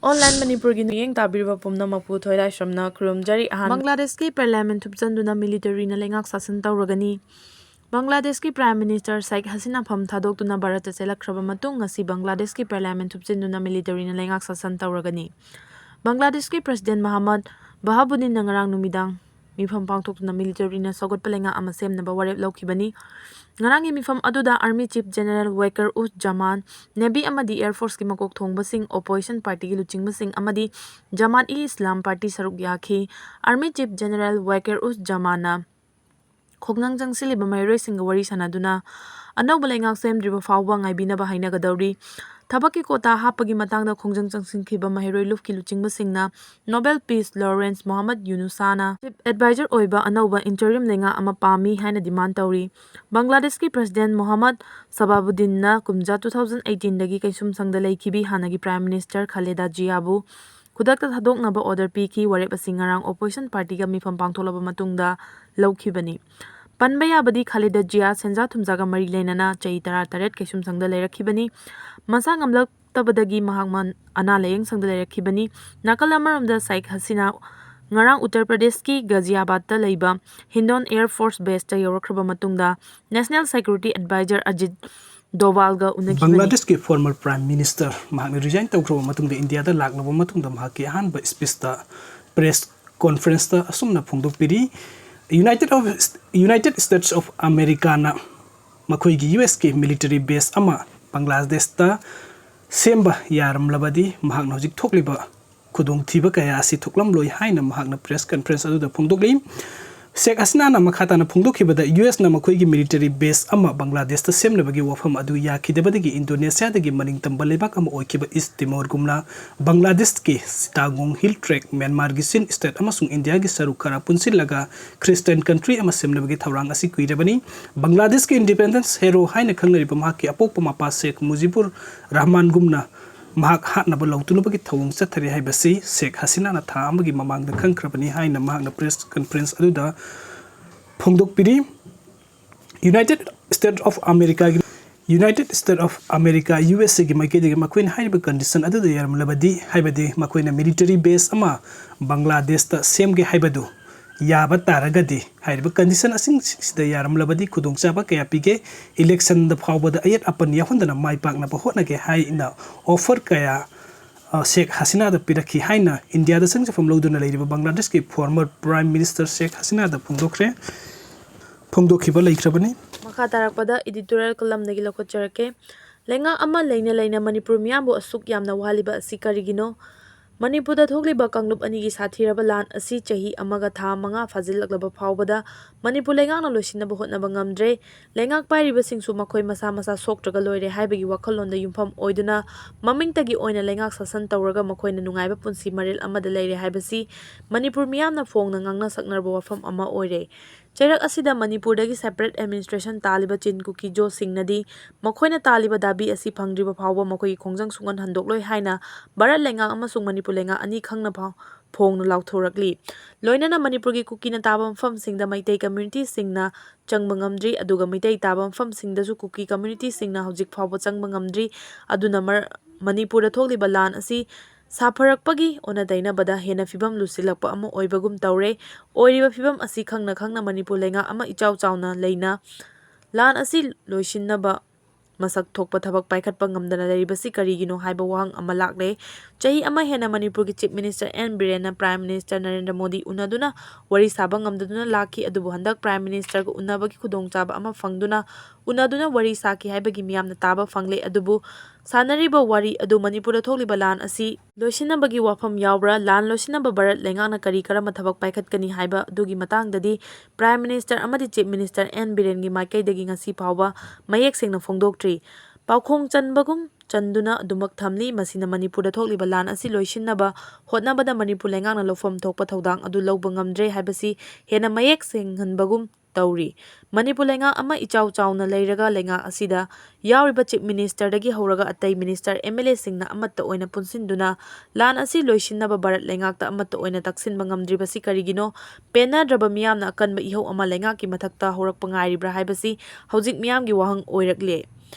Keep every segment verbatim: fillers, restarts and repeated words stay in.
Online ꯃꯅꯤꯄꯨꯔꯒꯤ ꯃꯤꯠꯌꯦꯡ ꯇꯥꯕꯤꯔꯤꯕ ꯄꯨꯝꯅꯃꯛꯄꯨ ꯊꯣꯏꯔꯥꯏꯁꯝꯅ ꯈꯨꯔꯨꯝꯖꯔꯤ꯫ ꯑꯍꯥꯟ ꯕꯪꯒ꯭ꯂꯥꯗꯦꯁꯀꯤ Parliament ꯊꯨꯞꯆꯟꯗꯨꯅ military ꯅ ꯂꯩꯉꯥꯛ ꯁꯥꯁꯟ ꯇꯧꯔꯒꯅꯤ꯫ ꯕꯪꯒ꯭ꯂꯥꯗꯦꯁꯀꯤ Prime Minister ꯁꯦꯈ ꯍꯁꯤꯅꯥ ꯐꯝ ꯊꯥꯗꯣꯛꯇꯨꯅ ꯚꯥꯔꯠꯇ ꯆꯦꯜꯂꯛꯈ꯭ꯔꯕ ꯃꯇꯨꯡ, ꯉꯁꯤ ꯕꯪꯒ꯭ꯂꯥꯗꯦꯁꯀꯤ Parliament ꯊꯨꯞꯆꯤꯟꯗꯨꯅ military ꯅ ꯂꯩꯉꯥꯛ ꯁꯥꯁꯟ ꯇꯧꯔꯒꯅꯤ꯫ ꯕꯪꯒ꯭ꯂꯥꯗꯦꯁꯀꯤ President ꯃꯍꯃꯗ ꯕꯍꯥꯕꯨꯗꯤꯟꯅ ꯉꯔꯥꯡ ꯅꯨꯃꯤꯗꯥꯡ ꯃꯤꯐꯝ ꯄꯥꯡꯊꯣꯛꯇꯨꯅ military ꯅ ꯁꯧꯒꯠꯄ ꯂꯩꯉꯥꯛ ꯑꯃ ꯁꯦꯝꯅꯕ ꯋꯥꯔꯦꯞ ꯂꯧꯈꯤꯕꯅꯤ꯫ ꯉꯔꯥꯡꯒꯤ ꯃꯤꯐꯝ ꯑꯗꯨꯗ Army Chief General ꯋꯦꯀꯔ ꯎꯁ ꯖꯃꯥꯟ, Navy ꯑꯃꯗꯤ Air Force ꯀꯤ ꯃꯀꯣꯛ ꯊꯣꯡꯕꯁꯤꯡ, opposition party ꯒꯤ ꯂꯨꯆꯤꯡꯕꯁꯤꯡ ꯑꯃꯗꯤ ꯖꯃꯥꯠ ꯏ ꯏꯁꯂꯥꯝ party ꯁꯔꯨꯛ ꯌꯥꯈꯤ꯫ Army Chief General ꯋꯦꯀꯔ ꯎꯁ ꯖꯃꯥꯟꯅ ꯈꯣꯡꯖꯪ ꯆꯪꯁꯤꯜꯂꯤꯕ ꯃꯍꯩꯔꯣꯏꯁꯤꯡꯒ ꯋꯥꯔꯤ ꯁꯥꯟꯅꯗꯨꯅ ꯑꯅꯧꯕ ꯂꯩꯉꯥꯛ ꯁꯦꯝꯗ꯭ꯔꯤꯕ ꯐꯥꯎꯕ ꯉꯥꯏꯕꯤꯅꯕ ꯍꯥꯏꯅꯒꯗꯧꯔꯤ꯫ ꯊꯕꯛꯀꯤ quota ꯍꯥꯞꯄꯒꯤ ꯃꯇꯥꯡꯗ ꯈꯣꯡꯖꯪ ꯆꯪꯁꯤꯟꯈꯤꯕ ꯃꯍꯩꯔꯣꯏ ꯂꯨꯞꯀꯤ ꯂꯨꯆꯤꯡꯕꯁꯤꯡꯅ Nobel Peace Laureate Mohammad ꯌꯨꯅꯨꯁꯥꯅ Chief Advisor ꯑꯣꯏꯕ ꯑꯅꯧꯕ interim ꯂꯩꯉꯥꯛ ꯑꯃ ꯄꯥꯝꯃꯤ ꯍꯥꯏꯅ demand ꯇꯧꯔꯤ꯫ ꯕꯪꯒ꯭ꯂꯥꯗꯦꯁꯀꯤ President ꯃꯣꯍꯝꯃꯗ ꯁꯕꯥꯕꯨꯗꯤꯟꯅ ꯀꯨꯝꯖꯥ two thousand eighteen ꯗꯒꯤ ꯀꯩꯁꯨꯝꯁꯪꯗ ꯂꯩꯈꯤꯕꯤ ꯍꯥꯟꯅꯒꯤ Prime Minister ꯈꯥꯂꯦꯗꯥ ꯖꯤꯌꯥꯕꯨ ꯈꯨꯗꯛꯇ ꯊꯥꯗꯣꯛꯅꯕ order ꯄꯤꯈꯤ꯫ ꯋꯥꯔꯦꯞ ꯑꯁꯤ ꯉꯔꯥꯡ opposition party ꯒ ꯃꯤꯐꯝ ꯄꯥꯡꯊꯣꯛꯂꯕ ꯃꯇꯨꯡꯗ ꯂꯧꯈꯤꯕꯅꯤ꯫ ꯄꯟꯕ ꯌꯥꯕꯗꯤ, ꯈꯥꯂꯦꯗꯥ ꯖꯤꯌꯥ ꯁꯦꯟꯖꯥ ꯊꯨꯝꯖꯥꯒ ꯃꯔꯤ ꯂꯩꯅꯅ ꯆꯍꯤ ꯇꯔꯥꯇꯔꯦꯠ ꯀꯩꯁꯨꯝꯁꯪꯗ ꯂꯩꯔꯛꯈꯤꯕꯅꯤ꯫ ꯃꯁꯥ ꯉꯝꯂꯛꯇꯕꯗꯒꯤ ꯃꯍꯥꯛ ꯃꯟ-, ꯑꯅꯥ ꯂꯥꯌꯦꯡ ꯁꯪꯗ ꯂꯩꯔꯛꯈꯤꯕꯅꯤ꯫ ꯅꯥꯀꯜ ꯑꯃꯔꯣꯝꯗ, ꯁꯦꯈ ꯍꯁꯤꯅꯥ ꯉꯔꯥꯡ ꯎꯠꯇꯔ ꯄ꯭ꯔꯗꯦꯁꯀꯤ ꯒꯥꯖꯤꯌꯥꯕꯥꯗꯇ ꯂꯩꯕ ꯍꯤꯟꯗꯣꯟ Air Force Base ꯇ ꯌꯧꯔꯛꯈ꯭ꯔꯕ ꯃꯇꯨꯡꯗ, National Security Advisor ꯑꯖꯤꯠ ꯗꯣꯚꯥꯜꯒ ꯎꯅꯈꯤꯕꯅꯤ꯫ ꯕꯪꯒ꯭ꯂꯥꯗꯦꯁꯀꯤ former Prime Minister ꯃꯍꯥꯛꯅ resign ꯇꯧꯈ꯭ꯔꯕ ꯃꯇꯨꯡꯗ ꯏꯟꯗꯤꯌꯥꯗ ꯂꯥꯛꯂꯕ ꯃꯇꯨꯡꯗ ꯃꯍꯥꯛꯀꯤ ꯑꯍꯥꯟꯕ speech ꯇ press conference ꯇ ꯑꯁꯨꯝꯅ ꯐꯣꯡꯗꯣꯛꯄꯤꯔꯤ, United of, United States of America ꯅ ꯃꯈꯣꯏꯒꯤ U S ꯀꯤ military base ꯑꯃ ꯕꯪꯒ꯭ꯂꯥꯗꯦꯁꯇ ꯁꯦꯝꯕ ꯌꯥꯔꯝꯂꯕꯗꯤ ꯃꯍꯥꯛꯅ ꯍꯧꯖꯤꯛ ꯊꯣꯛꯂꯤꯕ ꯈꯨꯗꯣꯡꯊꯤꯕ ꯀꯌꯥ ꯑꯁꯤ ꯊꯣꯛꯂꯝꯂꯣꯏ ꯍꯥꯏꯅ ꯃꯍꯥꯛꯅ press conference ꯑꯗꯨꯗ ꯐꯣꯡꯗꯣꯛꯂꯤ꯫ ꯁꯦꯈ ꯍꯁꯤꯅꯥꯅ ꯃꯈꯥ ꯇꯥꯅ ꯐꯣꯡꯗꯣꯛꯈꯤꯕꯗ, U S ꯅ ꯃꯈꯣꯏꯒꯤ military base ꯑꯃ ꯕꯪꯒ꯭ꯂꯥꯗꯦꯁꯇ ꯁꯦꯝꯅꯕꯒꯤ ꯋꯥꯐꯝ ꯑꯗꯨ ꯌꯥꯈꯤꯗꯕꯗꯒꯤ ꯏꯟꯗꯣꯅꯦꯁꯤꯌꯥꯗꯒꯤ ꯃꯅꯤꯡ ꯇꯝꯕ ꯂꯩꯕꯥꯛ ꯑꯃ ꯑꯣꯏꯈꯤꯕ ꯏꯁ ꯇꯤꯃꯣꯔꯒꯨꯝꯅ ꯕꯪꯒ꯭ꯂꯥꯗꯦꯁꯀꯤ ꯆꯤꯇꯥꯒꯣꯡ Hill Tracts, ꯃ꯭ꯌꯥꯟꯃꯥꯔꯒꯤ ꯆꯤꯟ state ꯑꯃꯁꯨꯡ ꯏꯟꯗꯤꯌꯥꯒꯤ ꯁꯔꯨꯛ ꯈꯔ ꯄꯨꯟꯁꯤꯜꯂꯒ Christian country ꯑꯃ ꯁꯦꯝꯅꯕꯒꯤ ꯊꯧꯔꯥꯡ ꯑꯁꯤ ꯀꯨꯏꯔꯕꯅꯤ꯫ ꯕꯪꯒ꯭ꯂꯥꯗꯦꯁꯀꯤ independence hero ꯍꯥꯏꯅ ꯈꯪꯅꯔꯤꯕ ꯃꯍꯥꯛꯀꯤ ꯑꯄꯣꯛꯄ ꯃꯄꯥ ꯁꯦꯈ ꯃꯨꯖꯤꯕꯨꯔ ꯔꯍꯃꯥꯟꯒꯨꯝꯅ ꯃꯍꯥꯛ ꯍꯥꯠꯅꯕ ꯂꯧꯇꯨꯅꯕꯒꯤ ꯊꯧꯑꯣꯡ ꯆꯠꯊꯔꯤ ꯍꯥꯏꯕꯁꯤ ꯁꯦꯈ ꯍꯁꯤꯅꯥꯅ ꯊꯥ ꯑꯃꯒꯤ ꯃꯃꯥꯡꯗ ꯈꯪꯈ꯭ꯔꯕꯅꯤ ꯍꯥꯏꯅ ꯃꯍꯥꯛꯅ press conference ꯑꯗꯨꯗ ꯐꯣꯡꯗꯣꯛꯄꯤꯔꯤ꯫ United States of America ꯒꯤ United States of America, U S A ꯒꯤ ꯃꯥꯏꯀꯩꯗꯒꯤ ꯃꯈꯣꯏꯅ ꯍꯥꯏꯔꯤꯕ condition ꯑꯗꯨꯗ ꯌꯥꯔꯝꯂꯕꯗꯤ, ꯍꯥꯏꯕꯗꯤ ꯃꯈꯣꯏꯅ military base ꯑꯃ ꯕꯪꯒ꯭ꯂꯥꯗꯦꯁꯇ ꯁꯦꯝꯒꯦ ꯍꯥꯏꯕꯗꯨ ꯌꯥꯕ ꯇꯥꯔꯒꯗꯤ, ꯍꯥꯏꯔꯤꯕ condition ꯑꯁꯤꯡꯁꯤꯗ ꯌꯥꯔꯝꯂꯕꯗꯤ ꯈꯨꯗꯣꯡꯆꯥꯕ ꯀꯌꯥ ꯄꯤꯒꯦ, election ꯗ ꯐꯥꯎꯕꯗ ꯑꯌꯦꯠ ꯑꯄꯟ ꯌꯥꯎꯍꯟꯗꯅ ꯃꯥꯏ ꯄꯥꯛꯅꯕ ꯍꯣꯠꯅꯒꯦ ꯍꯥꯏꯅ offer ꯀꯌꯥ, ꯑ, ꯁꯦꯈ ꯍꯁꯤꯅꯥꯗ ꯄꯤꯔꯛꯈꯤ ꯍꯥꯏꯅ ꯏꯟꯗꯤꯌꯥꯗ ꯆꯪꯖꯐꯝ ꯂꯧꯗꯨꯅ ꯂꯩꯔꯤꯕ ꯕꯪꯒ꯭ꯂꯥꯗꯦꯁꯀꯤ former Prime Minister ꯁꯦꯈ ꯍꯁꯤꯅꯥꯗ ꯐꯣꯡꯗꯣꯛꯈ꯭ꯔꯦ, ꯐꯣꯡꯗꯣꯛꯈꯤꯕ ꯂꯩꯈ꯭ꯔꯕꯅꯤ꯫ ꯃꯈꯥ ꯇꯥꯔꯛꯄꯗ editorial column ꯗꯒꯤ ꯂꯧꯈꯠꯆꯔꯛꯀꯦ꯫ ꯂꯩꯉꯥꯛ ꯑꯃ ꯂꯩꯅ ꯂꯩꯅ ꯃꯅꯤꯄꯨꯔ ꯃꯤꯌꯥꯝꯕꯨ ꯑꯁꯨꯛ ꯌꯥꯝꯅ ꯋꯥꯍꯜꯂꯤꯕ ꯑꯁꯤ ꯀꯔꯤꯒꯤꯅꯣ? ꯃꯅꯤꯄꯨꯔꯗ ꯊꯣꯛꯂꯤꯕ ꯀꯥꯡꯂꯨꯞ ꯑꯅꯤꯒꯤ ꯁꯥꯊꯤꯔꯕ ꯂꯥꯟ ꯑꯁꯤ ꯆꯍꯤ ꯑꯃꯒ ꯊꯥ ꯃꯉꯥ ꯐꯥꯖꯤꯜꯂꯛꯂꯕ ꯐꯥꯎꯕꯗ ꯃꯅꯤꯄꯨꯔ ꯂꯩꯉꯥꯛꯅ ꯂꯣꯏꯁꯤꯟꯅꯕ ꯍꯣꯠꯅꯕ ꯉꯝꯗ꯭ꯔꯦ꯫ ꯂꯩꯉꯥꯛ ꯄꯥꯏꯔꯤꯕꯁꯤꯡꯁꯨ ꯃꯈꯣꯏ ꯃꯁꯥ ꯃꯁꯥ ꯁꯣꯛꯇ꯭ꯔꯒ ꯂꯣꯏꯔꯦ ꯍꯥꯏꯕꯒꯤ ꯋꯥꯈꯜꯂꯣꯟꯗ ꯌꯨꯝꯐꯝ ꯑꯣꯏꯗꯨꯅ ꯃꯃꯤꯡꯇꯒꯤ ꯑꯣꯏꯅ ꯂꯩꯉꯥꯛ ꯁꯥꯁꯟ ꯇꯧꯔꯒ ꯃꯈꯣꯏꯅ ꯅꯨꯡꯉꯥꯏꯕ ꯄꯨꯟꯁꯤ ꯃꯔꯦꯜ ꯑꯃꯗ ꯂꯩꯔꯦ ꯍꯥꯏꯕꯁꯤ ꯃꯅꯤꯄꯨꯔ ꯃꯤꯌꯥꯝꯅ ꯐꯣꯡꯅ ꯉꯥꯡꯅ ꯁꯛꯅꯔꯕ ꯋꯥꯐꯝ ꯑꯃ ꯑꯣꯏꯔꯦ꯫ ꯆꯩꯔꯛ ꯑꯁꯤꯗ ꯃꯅꯤꯄꯨꯔꯗꯒꯤ separate administration ꯇꯥꯜꯂꯤꯕ ꯆꯤꯟ ꯀꯨꯀꯤ ꯖꯣꯁꯤꯡꯅꯗꯤ ꯃꯈꯣꯏꯅ ꯇꯥꯜꯂꯤꯕ ꯗꯥꯕꯤ ꯑꯁꯤ ꯐꯪꯗ꯭ꯔꯤꯕ ꯐꯥꯎꯕ ꯃꯈꯣꯏꯒꯤ ꯈꯣꯡꯖꯪ ꯁꯨꯡꯍꯟ ꯍꯟꯗꯣꯛꯂꯣꯏ ꯍꯥꯏꯅ ꯚꯥꯔꯠ ꯂꯩꯉꯥꯛ ꯑꯃꯁꯨꯡ ꯃꯅꯤꯄꯨꯔ ꯂꯩꯉꯥꯛ ꯑꯅꯤ ꯈꯪꯅ ꯐꯥꯎ-, ꯐꯣꯡꯅ ꯂꯥꯎꯊꯣꯔꯛꯂꯤ꯫ ꯂꯣꯏꯅꯅ ꯃꯅꯤꯄꯨꯔꯒꯤ ꯀꯨꯀꯤꯅ ꯇꯥꯕ ꯃꯐꯝꯁꯤꯡꯗ ꯃꯩꯇꯩ community ꯁꯤꯡꯅ ꯆꯪꯕ ꯉꯝꯗ꯭ꯔꯤ, ꯑꯗꯨꯒ ꯃꯩꯇꯩ ꯇꯥꯕ ꯃꯐꯝꯁꯤꯡꯗꯁꯨ ꯀꯨꯀꯤ community ꯁꯤꯡꯅ ꯍꯧꯖꯤꯛ ꯐꯥꯎꯕ ꯆꯪꯕ ꯉꯝꯗ꯭ꯔꯤ꯫ ꯑꯗꯨꯅ ꯃꯔ-, ꯃꯅꯤꯄꯨꯔꯗ ꯊꯣꯛꯂꯤꯕ ꯂꯥꯟ ꯑꯁꯤ ꯁꯥꯐꯔꯛꯄꯒꯤ ꯑꯣꯟꯅ ꯇꯩꯅꯕꯗ ꯍꯦꯟꯅ ꯐꯤꯕꯝ ꯂꯨꯁꯤꯜꯂꯛꯄ ꯑꯃ ꯑꯣꯏꯕꯒꯨꯝ ꯇꯧꯔꯦ꯫ ꯑꯣꯏꯔꯤꯕ ꯐꯤꯕꯝ ꯑꯁꯤ ꯈꯪꯅ ꯈꯪꯅ ꯃꯅꯤꯄꯨꯔ ꯂꯩꯉꯥꯛ ꯑꯃ ꯏꯆꯥꯎ ꯆꯥꯎꯅ ꯂꯩꯅ ꯂꯥꯟ ꯑꯁꯤ ꯂꯣꯏꯁꯤꯟꯅꯕ ꯃꯁꯛ ꯊꯣꯛꯄ ꯊꯕꯛ ꯄꯥꯏꯈꯠꯄ ꯉꯝꯗꯅ ꯂꯩꯔꯤꯕꯁꯤ ꯀꯔꯤꯒꯤꯅꯣ ꯍꯥꯏꯕ ꯋꯥꯍꯪ ꯑꯃ ꯂꯥꯛꯂꯦ꯫ ꯆꯍꯤ ꯑꯃ ꯍꯦꯟꯅ ꯃꯅꯤꯄꯨꯔꯒꯤ Chief Minister ꯑꯦꯟ ꯕꯤꯔꯦꯟꯅ Prime Minister ꯅꯔꯦꯟꯗ꯭ꯔ ꯃꯣꯗꯤ ꯎꯅꯗꯨꯅ ꯋꯥꯔꯤ ꯁꯥꯕ ꯉꯝꯗꯗꯨꯅ ꯂꯥꯛꯈꯤ, ꯑꯗꯨꯕꯨ ꯍꯟꯗꯛ Prime Ministerꯒ ꯎꯅꯕꯒꯤ ꯈꯨꯗꯣꯡꯆꯥꯕ ꯑꯃ ꯐꯪꯗꯨꯅ ꯎꯅꯗꯨꯅ ꯋꯥꯔꯤ ꯁꯥꯈꯤ ꯍꯥꯏꯕꯒꯤ ꯃꯤꯌꯥꯝꯅ ꯇꯥꯕ ꯐꯪꯂꯦ꯫ ꯑꯗꯨꯕꯨ ꯁꯥꯟꯅꯔꯤꯕ ꯋꯥꯔꯤ ꯑꯗꯨ ꯃꯅꯤꯄꯨꯔꯗ ꯊꯣꯛꯂꯤꯕ ꯂꯥꯟ ꯑꯁꯤ ꯂꯣꯏꯁꯤꯟꯅꯕꯒꯤ ꯋꯥꯐꯝ ꯌꯥꯎꯕ꯭ꯔꯥ? ꯂꯥꯟ ꯂꯣꯏꯁꯤꯟꯅꯕ ꯚꯥꯔꯠ ꯂꯩꯉꯥꯛꯅ ꯀꯔꯤ ꯀꯔꯝꯕ ꯊꯕꯛ ꯄꯥꯏꯈꯠꯀꯅꯤ ꯍꯥꯏꯕ ꯑꯗꯨꯒꯤ ꯃꯇꯥꯡꯗꯗꯤ Prime Minister ꯑꯃꯗꯤ Chief Minister ꯑꯦꯟ ꯕꯤꯔꯦꯟꯒꯤ ꯃꯥꯏꯀꯩꯗꯒꯤ ꯉꯁꯤ ꯐꯥꯎꯕ ꯃꯌꯦꯛ ꯁꯦꯡꯅ ꯐꯣꯡꯗꯣꯛꯇ꯭ꯔꯤ꯫ ꯄꯥꯎꯈꯣꯡ ꯆꯟꯕꯒꯨꯝ ꯆꯟꯗꯨꯅ ꯑꯗꯨꯃꯛ ꯊꯝꯂꯤ꯫ ꯃꯁꯤꯅ ꯃꯅꯤꯄꯨꯔꯗ ꯊꯣꯛꯂꯤꯕ ꯂꯥꯟ ꯑꯁꯤ ꯂꯣꯏꯁꯤꯟꯅꯕ ꯍꯣꯠꯅꯕꯗ ꯃꯅꯤꯄꯨꯔ ꯂꯩꯉꯥꯛꯅ ꯂꯧꯐꯝ ꯊꯣꯛꯄ ꯊꯧꯗꯥꯡ ꯑꯗꯨ ꯂꯧꯕ ꯉꯝꯗ꯭ꯔꯦ ꯍꯥꯏꯕꯁꯤ ꯍꯦꯟꯅ ꯃꯌꯦꯛ ꯁꯦꯡꯍꯟꯕꯒꯨꯝ ꯇꯧꯔꯤ꯫ ꯃꯅꯤꯄꯨꯔ ꯂꯩꯉꯥꯛ ꯑꯃ ꯏꯆꯥꯎ ꯆꯥꯎꯅ ꯂꯩꯔꯒ ꯂꯩꯉꯥꯛ ꯑꯁꯤꯗ ꯌꯥꯎꯔꯤꯕ Chief Ministerꯗꯒꯤ ꯍꯧꯔꯒ ꯑꯇꯩ Minister, ꯑꯦꯝ ꯑꯦꯜ ꯑꯦꯁꯤꯡꯅ ꯑꯃꯠꯇ ꯑꯣꯏꯅ ꯄꯨꯟꯁꯤꯟꯗꯨꯅ ꯂꯥꯟ ꯑꯁꯤ ꯂꯣꯏꯁꯤꯟꯅꯕ ꯚꯥꯔꯠ ꯂꯩꯉꯥꯛꯇ ꯑꯃꯠꯇ ꯑꯣꯏꯅ ꯇꯛꯁꯤꯟꯕ ꯉꯝꯗ꯭ꯔꯤꯕꯁꯤ ꯀꯔꯤꯒꯤꯅꯣ? ꯄꯦꯟꯅꯗ꯭ꯔꯕ ꯃꯤꯌꯥꯝꯅ ꯑꯀꯟꯕ ꯏꯍꯧ ꯑꯃ ꯂꯩꯉꯥꯛꯀꯤ ꯃꯊꯛꯇ ꯍꯧꯔꯛꯄ ꯉꯥꯏꯔꯤꯕ꯭ꯔꯥ ꯍꯥꯏꯕꯁꯤ ꯍꯧꯖꯤꯛ ꯃꯤꯌꯥꯝꯒꯤ ꯋꯥꯍꯪ ꯑꯣꯏꯔꯛꯂꯦ꯫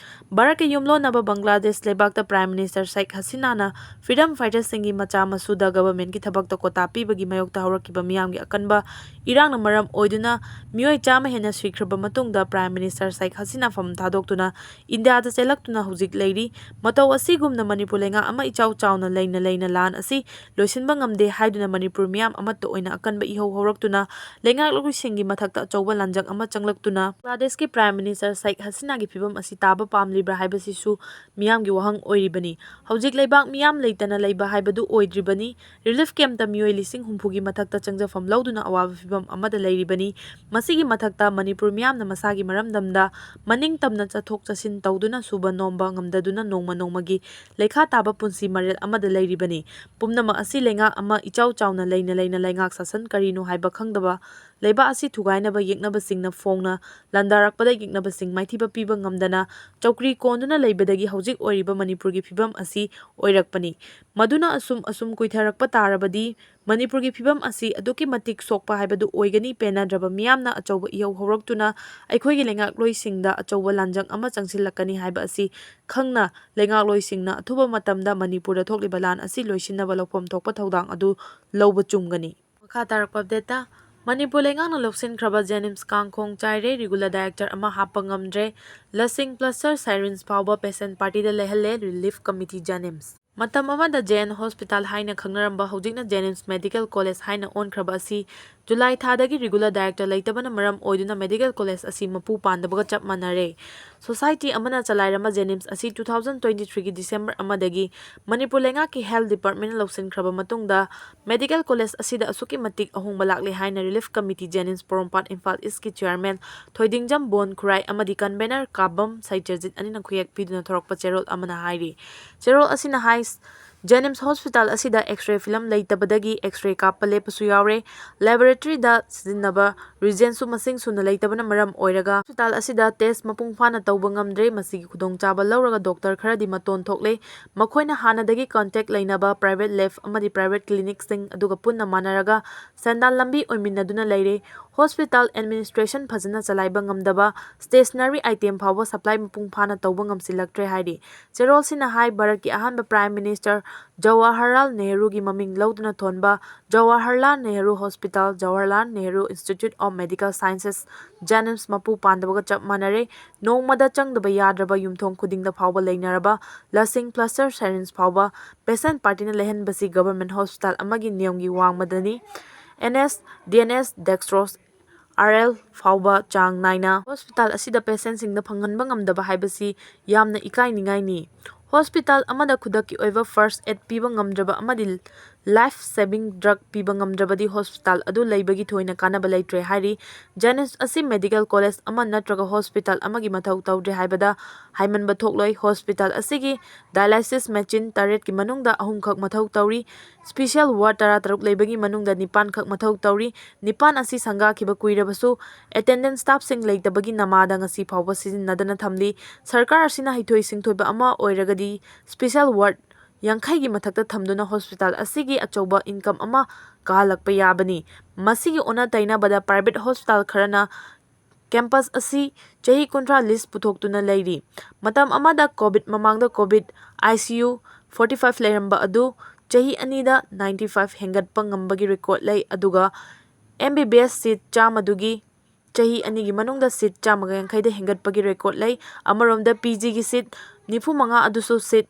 ꯚꯥꯔꯠꯀꯤ ꯌꯨꯝꯂꯣꯟꯅꯕ ꯕꯪꯒ꯭ꯂꯥꯗꯦꯁ ꯂꯩꯕꯥꯛꯇ Prime Minister ꯁꯦꯈ ꯍꯁꯤꯅꯥꯅ freedom fighterꯁꯤꯡꯒꯤ ꯃꯆꯥ ꯃꯁꯨꯗ governmentꯀꯤ ꯊꯕꯛꯇ quota ꯄꯤꯕꯒꯤ ꯃꯥꯌꯣꯛꯇ ꯍꯧꯔꯛꯈꯤꯕ ꯃꯤꯌꯥꯝꯒꯤ ꯑꯀꯟꯕ ꯏꯔꯥꯡꯅ ꯃꯔꯝ ꯑꯣꯏꯗꯨꯅ ꯃꯤꯑꯣꯏ ꯆꯥꯝꯃ ꯍꯦꯟꯅ ꯁꯤꯈ꯭ꯔꯕ ꯃꯇꯨꯡꯗ Prime Minister ꯁꯦꯈ ꯍꯁꯤꯅꯥ ꯐꯝ ꯊꯥꯗꯣꯛꯇꯨꯅ ꯏꯟꯗꯤꯌꯥꯗ ꯆꯦꯜꯂꯛꯇꯨꯅ ꯍꯧꯖꯤꯛ ꯂꯩꯔꯤ꯫ ꯃꯇꯧ ꯑꯁꯤꯒꯨꯝꯅ ꯃꯅꯤꯄꯨꯔ ꯂꯩꯉꯥꯛ ꯑꯃ ꯏꯆꯥꯎ ꯆꯥꯎꯅ ꯂꯩꯅ ꯂꯩꯅ ꯂꯥꯟ ꯑꯁꯤ ꯂꯣꯏꯁꯤꯟꯕ ꯉꯝꯗꯦ ꯍꯥꯏꯗꯨꯅ ꯃꯅꯤꯄꯨꯔ ꯃꯤꯌꯥꯝ ꯑꯃꯠꯇ ꯑꯣꯏꯅ ꯑꯀꯟꯕ ꯏꯍꯧ ꯍꯧꯔꯛꯇꯨꯅ ꯂꯩꯉꯥꯛꯂꯣꯏꯁꯤꯡꯒꯤ ꯃꯊꯛꯇ ꯑꯆꯧꯕ ꯂꯥꯟꯖꯪ ꯑꯃ ꯆꯪꯂꯛꯇꯨꯅ ꯕꯪꯒ꯭ꯂꯥꯗꯦꯁꯀꯤ Prime Minister ꯁꯦꯈ ꯍꯁꯤꯅꯥꯒꯤ ꯐꯤꯕꯝ ꯑꯁꯤ ꯇꯥꯕ ꯄꯥꯝꯂꯤꯕ꯭ꯔꯥ ꯍꯥꯏꯕꯁꯤꯁꯨ ꯃꯤꯌꯥꯝꯒꯤ ꯋꯥꯍꯪ ꯑꯣꯏꯔꯤꯕꯅꯤ꯫ ꯍꯧꯖꯤꯛ ꯂꯩꯕꯥꯛ ꯃꯤꯌꯥꯝ ꯂꯩꯇꯅ ꯂꯩꯕ ꯍꯥꯏꯕꯗꯨ ꯑꯣꯏꯗ꯭ꯔꯤꯕꯅꯤ꯫ Relief campꯇ ꯃꯤꯑꯣꯏ ꯂꯤꯁꯤꯡ ꯍꯨꯝꯐꯨꯒꯤ ꯃꯊꯛꯇ ꯆꯪꯖꯐꯝ ꯂꯧꯗꯨꯅ ꯑꯋꯥꯕ ꯐꯤꯕꯝ ꯑꯃꯗ ꯂꯩꯔꯤꯕꯅꯤ꯫ ꯃꯁꯤꯒꯤ ꯃꯊꯛꯇ ꯃꯅꯤꯄꯨꯔ ꯃꯤꯌꯥꯝꯅ ꯃꯁꯥꯒꯤ ꯃꯔꯝꯗꯝꯗ ꯃꯅꯤꯡ ꯇꯝꯅ ꯆꯠꯊꯣꯛ ꯆꯠꯁꯤꯟ ꯇꯧꯗꯨꯅ ꯁꯨꯕ ꯅꯣꯝꯕ ꯉꯝꯗꯗꯨꯅ ꯅꯣꯡꯃ ꯅꯣꯡꯃꯒꯤ ꯂꯩꯈꯥ ꯇꯥꯕ ꯄꯨꯟꯁꯤ ꯃꯔꯦꯜ ꯑꯃꯗ ꯂꯩꯔꯤꯕꯅꯤ꯫ ꯄꯨꯝꯅꯃꯛ ꯑꯁꯤ ꯂꯩꯉꯥꯛ ꯑꯃ ꯏꯆꯥꯎ ꯆꯥꯎꯅ ꯂꯩꯅ ꯂꯩꯅ ꯂꯩꯉꯥꯛ ꯁꯥꯁꯟ ꯀꯔꯤꯅꯣ ꯍꯥꯏꯕ ꯈꯪꯗꯕ, ꯂꯩꯕꯥꯛ ꯑꯁꯤ ꯊꯨꯒꯥꯏꯅꯕ ꯌꯦꯛꯅꯕꯁꯤꯡꯅ ꯐꯣꯡꯅ ꯂꯥꯟꯗꯥꯔꯛꯄꯗ ꯌꯦꯛꯅꯕꯁꯤꯡ ꯃꯥꯏꯊꯤꯕ ꯄꯤꯕ ꯉꯝꯗꯅ ꯆꯧꯀ꯭ꯔꯤ ꯀꯣꯟꯗꯨꯅ ꯂꯩꯕꯗꯒꯤ ꯍꯧꯖꯤꯛ ꯑꯣꯏꯔꯤꯕ ꯃꯅꯤꯄꯨꯔꯒꯤ ꯐꯤꯕꯝ ꯑꯁꯤ ꯑꯣꯏꯔꯛꯄꯅꯤ꯫ ꯃꯗꯨꯅ ꯑꯁꯨꯝ ꯑꯁꯨꯝ ꯀꯨꯏꯊꯔꯛꯄ ꯇꯥꯔꯕꯗꯤ ꯃꯅꯤꯄꯨꯔꯒꯤ ꯐꯤꯕꯝ ꯑꯁꯤ ꯑꯗꯨꯛꯀꯤ ꯃꯇꯤꯛ ꯁꯣꯛꯄ ꯍꯥꯏꯕꯗꯨ ꯑꯣꯏꯒꯅꯤ꯫ ꯄꯦꯟꯅꯗ꯭ꯔꯕ ꯃꯤꯌꯥꯝꯅ ꯑꯆꯧꯕ ꯏꯍꯧ ꯍꯧꯔꯛꯇꯨꯅ ꯑꯩꯈꯣꯏꯒꯤ ꯂꯩꯉꯥꯛꯂꯣꯏꯁꯤꯡꯗ ꯑꯆꯧꯕ ꯂꯥꯟꯖꯪ ꯑꯃ ꯆꯪꯁꯤꯜꯂꯛꯀꯅꯤ ꯍꯥꯏꯕ ꯑꯁꯤ ꯈꯪꯅ ꯂꯩꯉꯥꯛꯂꯣꯏꯁꯤꯡꯅ ꯑꯊꯨꯕ ꯃꯇꯝꯗ ꯃꯅꯤꯄꯨꯔꯗ ꯊꯣꯛꯂꯤꯕ ꯂꯥꯟ ꯑꯁꯤ ꯂꯣꯏꯁꯤꯟꯅꯕ ꯂꯧꯐꯝ ꯊꯣꯛꯄ ꯊꯧꯗꯥꯡ ꯑꯗꯨ ꯂꯧꯕ ꯆꯨꯝꯒꯅꯤ꯫ ꯃꯈꯥ ꯇꯥꯔꯛꯄ updateꯇ, ꯃꯅꯤꯄꯨꯔ ꯂꯩꯉꯥꯛꯅ ꯂꯧꯁꯤꯟꯈ꯭ꯔꯕ JNIMS ꯀꯥꯡꯈꯣꯡ ꯆꯥꯏꯔꯦ, regular director ꯑꯃ ꯍꯥꯞꯄ ꯉꯝꯗ꯭ꯔꯦ꯫ ꯂꯁꯤꯡ plaster syringe ꯐꯥꯎꯕ patient partyꯗ ꯂꯩꯍꯜꯂꯦ, relief committee JNIMS꯫ ꯃꯇꯝ ꯑꯃꯗ JN Hospital ꯍꯥꯏꯅ ꯈꯪꯅꯔꯝꯕ, ꯍꯧꯖꯤꯛꯅ JNIMS Medical College ꯍꯥꯏꯅ ꯑꯣꯟꯈ꯭ꯔꯕ ꯑꯁꯤ ꯖꯨꯂꯥꯏ ꯊꯥꯗꯒꯤ regular director ꯂꯩꯇꯕꯅ ꯃꯔꯝ ꯑꯣꯏꯗꯨꯅ medical college ꯑꯁꯤ ꯃꯄꯨ ꯄꯥꯟꯗꯕꯒ ꯆꯞ ꯃꯥꯟꯅꯔꯦ꯫ Society ꯑꯃꯅ ꯆꯂꯥꯏꯔꯝꯕ JNIMS ꯑꯁꯤ two thousand twenty threeꯒꯤ December ꯑꯃꯗꯒꯤ ꯃꯅꯤꯄꯨꯔ ꯂꯩꯉꯥꯛꯀꯤ health departmentꯅ ꯂꯧꯁꯤꯟꯈ꯭ꯔꯕ ꯃꯇꯨꯡꯗ medical college ꯑꯁꯤꯗ ꯑꯁꯨꯛꯀꯤ ꯃꯇꯤꯛ ꯑꯍꯣꯡꯕ ꯂꯥꯛꯂꯦ ꯍꯥꯏꯅ relief committee JNIMS ꯄꯣꯔꯣꯝꯄꯥꯠ ꯏꯝꯐꯥꯜ Eastꯀꯤ chairman ꯊꯣꯏꯗꯤꯡꯖꯝ ꯕꯣꯟ ꯈꯨꯔꯥꯏ ꯑꯃꯗꯤ convener ꯀꯥꯕꯝ ꯁꯩꯇ꯭ꯔꯖꯤꯠ ꯑꯅꯤꯅ ꯈꯨꯌꯦꯛ ꯄꯤꯗꯨꯅ ꯊꯣꯔꯛꯄ ꯆꯦꯔꯣꯜ ꯑꯃꯅ ꯍꯥꯏꯔꯤ꯫ ꯆꯦꯔꯣꯜ ꯑꯁꯤꯅ ꯍꯥꯏ, ꯖꯦꯅꯤꯝꯁ ꯍꯣꯁꯄꯤꯇꯥꯜ ꯑꯁꯤꯗ X-ray film ꯂꯩꯇꯕꯗꯒꯤ X-ray ꯀꯥꯞꯄ ꯂꯦꯞꯄꯁꯨ ꯌꯥꯎꯔꯦ꯫ Laboratoryꯗ ꯁꯤꯖꯤꯟꯅꯕ reagentꯁꯨ ꯃꯁꯤꯡ ꯁꯨꯅ ꯂꯩꯇꯕꯅ ꯃꯔꯝ ꯑꯣꯏꯔꯒ ꯍꯣꯁꯄꯤꯇꯥꯜ ꯑꯁꯤꯗ test ꯃꯄꯨꯡ ꯐꯥꯅ ꯇꯧꯕ ꯉꯝꯗ꯭ꯔꯦ꯫ ꯃꯁꯤꯒꯤ ꯈꯨꯗꯣꯡꯆꯥꯕ ꯂꯧꯔꯒ doctor ꯈꯔꯗꯤ ꯃꯇꯣꯟ ꯊꯣꯛꯂꯦ꯫ ꯃꯈꯣꯏꯅ ꯍꯥꯟꯅꯗꯒꯤ contact ꯂꯩꯅꯕ private lab ꯑꯃꯗꯤ private clinicꯁꯤꯡ ꯑꯗꯨꯒ ꯄꯨꯟꯅ ꯃꯥꯟꯅꯔꯒ ꯁꯦꯟꯗꯥꯟ ꯂꯝꯕꯤ ꯑꯣꯏꯃꯤꯟꯅꯗꯨꯅ ꯂꯩꯔꯦ꯫ ꯍꯣꯁꯄꯤꯇꯥꯜ administration ꯐꯖꯅ ꯆꯂꯥꯏꯕ ꯉꯝꯗꯕ, stationery item ꯐꯥꯎꯕ supply ꯃꯄꯨꯡ ꯐꯥꯅ ꯇꯧꯕ ꯉꯝꯁꯤꯜꯂꯛꯇ꯭ꯔꯦ ꯍꯥꯏꯔꯤ꯫ ꯆꯦꯔꯣꯜꯁꯤꯅ ꯍꯥꯏ, ꯚꯥꯔꯠꯀꯤ ꯑꯍꯥꯟꯕ Prime Minister ꯖꯋꯥꯍꯔꯂꯥꯜ ꯅꯦꯍꯔꯨꯒꯤ ꯃꯃꯤꯡ ꯂꯧꯗꯨꯅ ꯊꯣꯟꯕ Jawaharlal Nehru hospital, Jawaharlal Nehru Institute of Medical Sciences, JNIMS ꯃꯄꯨ ꯄꯥꯟꯗꯕꯒ ꯆꯞ ꯃꯥꯟꯅꯔꯦ꯫ ꯅꯣꯡꯃꯗ ꯆꯪꯗꯕ ꯌꯥꯗ꯭ꯔꯕ ꯌꯨꯝꯊꯣꯡ ꯈꯨꯗꯤꯡꯗ ꯐꯥꯎꯕ ꯂꯩꯅꯔꯕ ꯂꯁꯤꯡ, plaster, syringe ꯐꯥꯎꯕ patient partyꯅ ꯂꯩꯍꯟꯕꯁꯤ government hospital ꯑꯃꯒꯤ ꯅꯤꯌꯝꯒꯤ ꯋꯥꯡꯃꯗꯅꯤ꯫ NS, DNS, dextrose, RL ꯐꯥꯎꯕ ꯆꯥꯡ ꯅꯥꯏꯅ ꯍꯣꯁꯄꯤꯇꯥꯜ ꯑꯁꯤꯗ patientꯁꯤꯡꯗ ꯐꯪꯍꯟꯕ ꯉꯝꯗꯕ ꯍꯥꯏꯕꯁꯤ ꯌꯥꯝꯅ ꯏꯀꯥꯏꯅꯤꯡꯉꯥꯏꯅꯤ꯫ ꯍꯣꯁꯄꯤꯇꯥꯜ ꯑꯃꯗ ꯈꯨꯗꯛꯀꯤ ꯑꯣꯏꯕ first aid ꯄꯤꯕ ꯉꯝꯗ꯭ꯔꯕ ꯑꯃꯗꯤ life saving drug ꯄꯤꯕ ꯉꯝꯗ꯭ꯔꯕꯗꯤ ꯍꯣꯁꯄꯤꯇꯥꯜ ꯑꯗꯨ ꯂꯩꯕꯒꯤ ꯊꯣꯏꯅ ꯀꯥꯟꯅꯕ ꯂꯩꯇ꯭ꯔꯦ ꯍꯥꯏꯔꯤ꯫ ꯖꯦꯅꯤꯝꯁ ꯑꯁꯤ medical college ꯑꯃ ꯅꯠꯇ꯭ꯔꯒ ꯍꯣꯁꯄꯤꯇꯥꯜ ꯑꯃꯒꯤ ꯃꯊꯧ ꯇꯧꯗ꯭ꯔꯦ ꯍꯥꯏꯕꯗ ꯍꯥꯏꯃꯟꯕ ꯊꯣꯛꯂꯣꯏ꯫ ꯍꯣꯁꯄꯤꯇꯥꯜ ꯑꯁꯤꯒꯤ dialysis machine ꯇꯔꯦꯠꯀꯤ ꯃꯅꯨꯡꯗ ꯑꯍꯨꯝꯈꯛ ꯃꯊꯧ ꯇꯧꯔꯤ꯫ Special ward ꯇꯔꯥꯇꯔꯨꯛ ꯂꯩꯕꯒꯤ ꯃꯅꯨꯡꯗ ꯅꯤꯄꯥꯟꯈꯛ ꯃꯊꯧ ꯇꯧꯔꯤ꯫ ꯅꯤꯄꯥꯟ ꯑꯁꯤ ꯁꯪꯒꯥꯈꯤꯕ ꯀꯨꯏꯔꯕꯁꯨ attendant staffꯁꯤꯡ ꯂꯩꯇꯕꯒꯤ ꯅꯃꯥꯗ ꯉꯁꯤ ꯐꯥꯎꯕ ꯁꯤꯖꯤꯟꯅꯗꯅ ꯊꯝꯂꯤ꯫ ꯁꯔꯀꯥꯔ ꯑꯁꯤꯅ ꯍꯩꯊꯣꯏ ꯁꯤꯡꯊꯣꯏꯕ ꯑꯃ ꯑꯣꯏꯔꯒꯗꯤ special ward ꯌꯥꯡꯈꯩꯒꯤ ꯃꯊꯛꯇ ꯊꯝꯗꯨꯅ ꯍꯣꯁꯄꯤꯇꯥꯜ ꯑꯁꯤꯒꯤ ꯑꯆꯧꯕ income ꯑꯃ ꯀꯥꯍꯜꯂꯛꯄ ꯌꯥꯕꯅꯤ꯫ ꯃꯁꯤꯒꯤ ꯑꯣꯟꯅ ꯇꯩꯅꯕꯗ private hospital ꯈꯔꯅ campus ꯑꯁꯤ ꯆꯍꯤ ꯀꯨꯟꯊ꯭ꯔꯥ lease ꯄꯨꯊꯣꯛꯇꯨꯅ ꯂꯩꯔꯤ꯫ ꯃꯇꯝ ꯑꯃꯗ COVID ꯃꯃꯥꯡꯗ COVID ICU forty five ꯂꯩꯔꯝꯕ ꯑꯗꯨ ꯆꯍꯤ ꯑꯅꯤꯗ ninety five ꯍꯦꯟꯒꯠꯄ ꯉꯝꯕꯒꯤ record ꯂꯩ, ꯑꯗꯨꯒ MBBS seat ꯆꯥꯝꯃꯗꯨꯒꯤ ꯆꯍꯤ ꯑꯅꯤꯒꯤ ꯃꯅꯨꯡꯗ seat ꯆꯥꯝꯃꯒ ꯌꯥꯡꯈꯩꯗ ꯍꯦꯟꯒꯠꯄꯒꯤ record ꯂꯩ꯫ ꯑꯃꯔꯣꯝꯗ PGꯒꯤ seat ꯅꯤꯐꯨ ꯃꯉꯥ ꯑꯗꯨꯁꯨ seat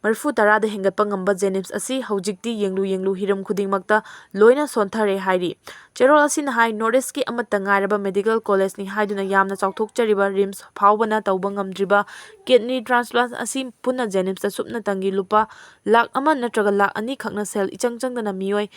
ꯃꯔꯤꯐꯨ ꯇꯔꯥꯗ ꯍꯦꯟꯒꯠꯄ ꯉꯝꯕ ꯖꯦꯅꯤꯝꯁ ꯑꯁꯤ ꯍꯧꯖꯤꯛꯇꯤ ꯌꯦꯡꯂꯨ ꯌꯦꯡꯂꯨ ꯍꯤꯔꯝ ꯈꯨꯗꯤꯡꯃꯛꯇ ꯂꯣꯏꯅ ꯁꯣꯟꯊꯔꯦ ꯍꯥꯏꯔꯤ꯫ ꯆꯦꯔꯣꯜ ꯑꯁꯤꯅ ꯍꯥꯏ, North Eastꯀꯤ ꯑꯃꯠꯇ ꯉꯥꯏꯔꯕ medical collegeꯅꯤ ꯍꯥꯏꯗꯨꯅ ꯌꯥꯝꯅ ꯆꯥꯎꯊꯣꯛꯆꯔꯤꯕ RIMS ꯐꯥꯎꯕꯅ ꯇꯧꯕ ꯉꯝꯗ꯭ꯔꯤꯕ kidney transplant ꯑꯁꯤ ꯄꯨꯟꯅ ꯖꯦꯅꯤꯝꯁꯇ ꯁꯨꯞꯅꯇꯪꯒꯤ ꯂꯨꯄꯥ ꯂꯥꯈ ꯑꯃ ꯅꯠꯇ꯭ꯔꯒ ꯂꯥꯈ ꯑꯅꯤ ꯈꯛꯅ ꯁꯦꯜ ꯏꯆꯪ ꯆꯪꯗꯅ ꯃꯤꯑꯣꯏ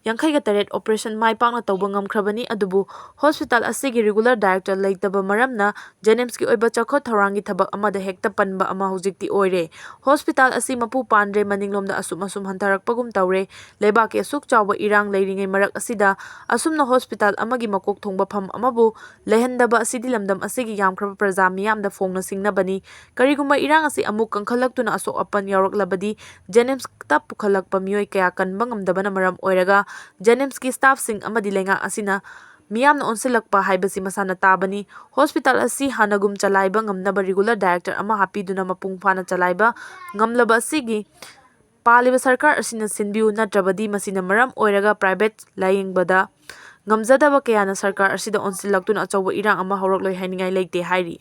ꯌꯥꯡꯈꯩꯒ ꯇꯔꯦꯠ operation ꯃꯥꯏ ꯄꯥꯛꯅ ꯇꯧꯕ ꯉꯝꯈ꯭ꯔꯕꯅꯤ꯫ ꯑꯗꯨꯕꯨ hospital ꯑꯁꯤꯒꯤ regular director ꯂꯩꯇꯕ ꯃꯔꯝꯅ JNIMSꯀꯤ ꯑꯣꯏꯕ ꯆꯥꯎꯈꯠ ꯊꯧꯔꯥꯡꯒꯤ ꯊꯕꯛ ꯑꯃꯗ ꯍꯦꯛꯇ ꯄꯟꯕ ꯑꯃ ꯍꯧꯖꯤꯛꯇꯤ ꯑꯣꯏꯔꯦ꯫ Hospital ꯑꯁꯤ ꯃꯄꯨ ꯄꯥꯟꯗ꯭ꯔꯦ, ꯃꯅꯤꯡꯂꯣꯝꯗ ꯑꯁꯨꯝ ꯑꯁꯨꯝ ꯍꯟꯊꯔꯛꯄꯒꯨꯝ ꯇꯧꯔꯦ꯫ ꯂꯩꯕꯥꯛꯀꯤ ꯑꯁꯨꯛ ꯆꯥꯎꯕ ꯏꯔꯥꯡ ꯂꯩꯔꯤꯉꯩ ꯃꯔꯛ ꯑꯁꯤꯗ ꯑꯁꯨꯝꯅ hospital ꯑꯃꯒꯤ ꯃꯀꯣꯛ ꯊꯣꯡꯕ ꯐꯝ ꯑꯃꯕꯨ ꯂꯩꯍꯟꯗꯕ ꯑꯁꯤꯗꯤ ꯂꯝꯗꯝ ꯑꯁꯤꯒꯤ ꯌꯥꯝꯈ꯭ꯔꯕ ꯄ꯭ꯔꯖꯥ ꯃꯤꯌꯥꯝꯗ ꯐꯣꯡꯅ ꯁꯤꯡꯅꯕꯅꯤ꯫ ꯀꯔꯤꯒꯨꯝꯕ ꯏꯔꯥꯡ ꯑꯁꯤ ꯑꯃꯨꯛ ꯀꯟꯈꯠꯂꯛꯇꯨꯅ ꯑꯁꯣꯛ ꯑꯄꯟ ꯌꯥꯎꯔꯛꯂꯕꯗꯤ JNIMSꯇ ꯄꯨꯈꯠꯂꯛꯄ ꯃꯤꯑꯣꯏ ꯀꯌꯥ ꯀꯟꯕ ꯉꯝꯗꯕꯅ ꯃꯔꯝ ꯑꯣꯏꯔꯒ JNIMSꯀꯤ staffꯁꯤꯡ ꯑꯃꯗꯤ ꯂꯩꯉꯥꯛ ꯑꯁꯤꯅ ꯃꯤꯌꯥꯝꯅ ꯑꯣꯟꯁꯤꯜꯂꯛꯄ ꯍꯥꯏꯕꯁꯤ ꯃꯁꯥꯅ ꯇꯥꯕꯅꯤ꯫ Hospital ꯑꯁꯤ ꯍꯥꯟꯅꯒꯨꯝ ꯆꯂꯥꯏꯕ ꯉꯝꯅꯕ regular director ꯑꯃ ꯍꯥꯞꯄꯤꯗꯨꯅ ꯃꯄꯨꯡ ꯐꯥꯅ ꯆꯂꯥꯏꯕ ꯉꯝꯂꯕ ꯑꯁꯤꯒꯤ ꯄꯥꯜꯂꯤꯕ ꯁꯔꯀꯥꯔ ꯑꯁꯤꯅ ꯁꯤꯟꯕꯤꯌꯨ, ꯅꯠꯇ꯭ꯔꯕꯗꯤ ꯃꯁꯤꯅ ꯃꯔꯝ ꯑꯣꯏꯔꯒ private ꯂꯥꯌꯦꯡꯕꯗ ꯉꯝꯖꯗꯕ ꯀꯌꯥꯅ ꯁꯔꯀꯥꯔ ꯑꯁꯤꯗ ꯑꯣꯟꯁꯤꯜꯂꯛꯇꯨꯅ ꯑꯆꯧꯕ ꯏꯔꯥꯡ ꯑꯃ ꯍꯧꯔꯛꯂꯣꯏ ꯍꯥꯏꯅꯤꯡꯉꯥꯏ ꯂꯩꯇꯦ ꯍꯥꯏꯔꯤ꯫